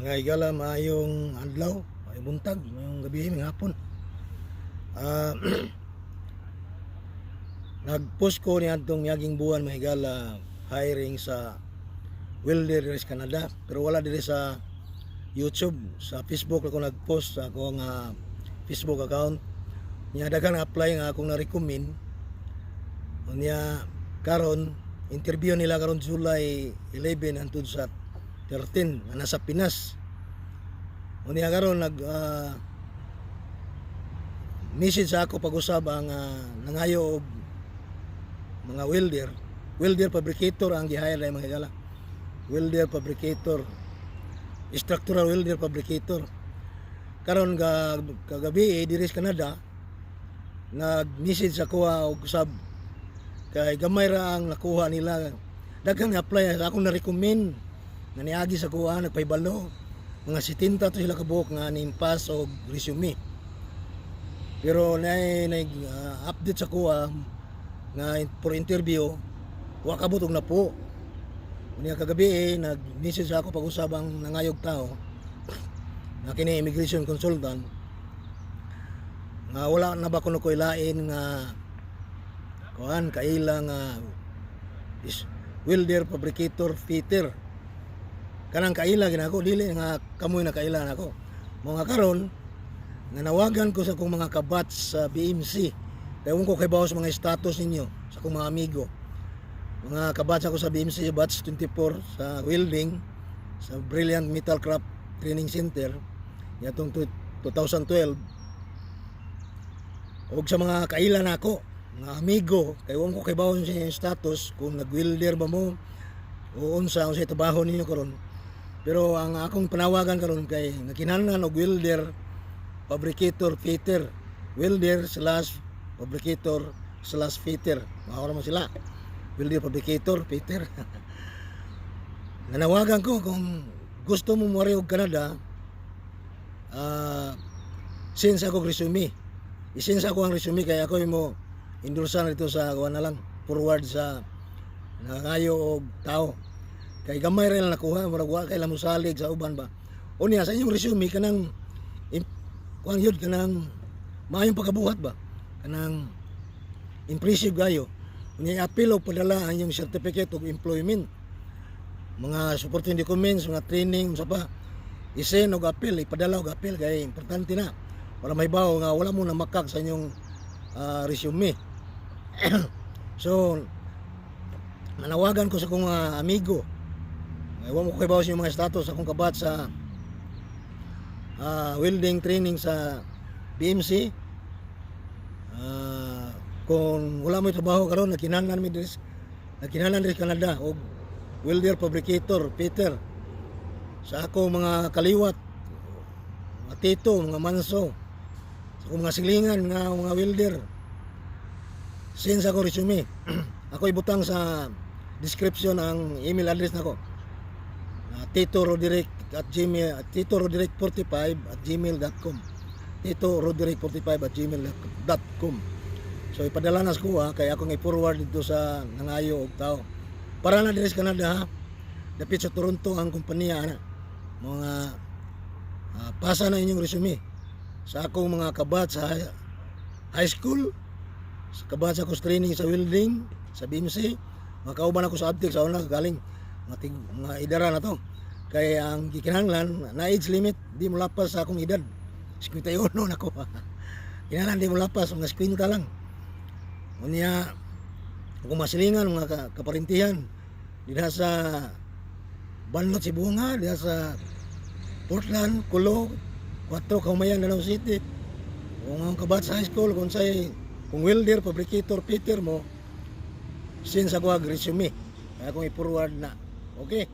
Mga higala, maayong adlaw, maayong buntag, maayong gabi, maayong hapon. Nag-post ko ni adtong yaging buwan, mga higala, hiring sa welder diri sa Canada, pero wala diri sa YouTube. Sa Facebook ako nag-post, sa akong Facebook account. Nya daghan apply nga akong na-recommend. Unya karon interview nila karon July 11 hangtod sa 13 nga nasa Pinas. Unya karon nag message sa ako pag-usab ang nangayo og mga welder, welder fabricator ang gi-hire na, mga higala. Welder fabricator, structural welder fabricator. Karon ga kagabi eh, diri sa Canada, nag-message ako og usab kay gamay ra ang nakuha nila. Daghang apply sa akong na-recommend nga niagi sa kuha, nagpahibalo. Mga 70 to sila kabuok nga ni-pass og resume. Pero na nag update sa kuha nga for interview, wa kabot og napo. Unya kagabi eh, nag-message ako pag-usab ang nangayog tao nga kini immigration consultant, nga wala na ba kuno koy lain nga kuan kaila nga is welder fabricator fitter, kanang kaila ginako, dili nga kamoy na kaila nako. Mga karon nanawagan ko sa akong mga ka-batch sa BMC, kay ko kay sa mga status ninyo, sa akong mga amigo, mga ka-batch ako sa BMC batch 24 sa welding sa Brilliant Metal Craft Training Center yatong 2012, ug sa mga kaila nako mga amigo, kay ko kay sa inyong status kung nag-welder ba mo o unsa unsay trabaho ninyo karon. Pero ang akong panawagan karon kay nakinahanglan og welder fabricator fitter, welder/fabricator/fitter. Mao man sila, welder fabricator fitter. Nanawagan ko, kung gusto mo muari og Canada, send sa ako resume. I-send sa ako ang resume kay ako mo endorsan dito sa kuan na lang, forward sa nangayo og tao. Kay gamay ra lang nakuha, murag wa kay musalig sa uban ba. Unya sa inyong resume, kanang kuan yun, kanang maayong pagkabuhat ba, kanang impressive kayo. Unya i-appeal og padala ang inyong certificate of employment, mga supporting documents, mga training, unsa pa. I-send og appeal, ipadala og appeal kay importante na para may bawo nga wala mo na makak sa inyong resume. So nanawagan ko sa akong mga amigo. Ewan ko kay sa inyong mga status, akong ka-batch sa welding training sa BMC. Kung wala mo trabaho karon, nagkinahanglan mi diri, nagkinahanglan diri sa Canada og welder fabricator fitter. Sa ako mga kaliwat, mga tito, mga manso, sa akong mga silingan nga mga welder, send sa ako resume. Ako ibutang sa description ang email address nako, Tito Roderick at gmail titoroderick45@gmail.com, titoroderick45@gmail.com. So ipadala na sa kuha kay akong i-forward dito sa nangayo og tao. Para na diri sa Canada ha. Dapit sa Toronto ang kompanya ana. Mga pasa na inyong resume sa akong mga ka-batch sa high school, sa ka-batch ako sa training sa welding sa BMC, mga kauban ako sa Abtec sa una, galing mga, mga idara na to. Kay ang gikinahanglan na age limit, di mo lapas sa akong edad. 51 na ko. Kinahanglan di mo lapas, mga 50 lang. Unya kung masilingan, mga kaparintihan dinha sa Banlot, Sibonga, diha sa Portland, Kulo, Cuatro Kahumayan, Danao City. Kung ang ka-batch sa high school, kung say, kung welder, fabricator, fitter mo, send sa kuwag resume. Kaya akong i-forward na. Okay?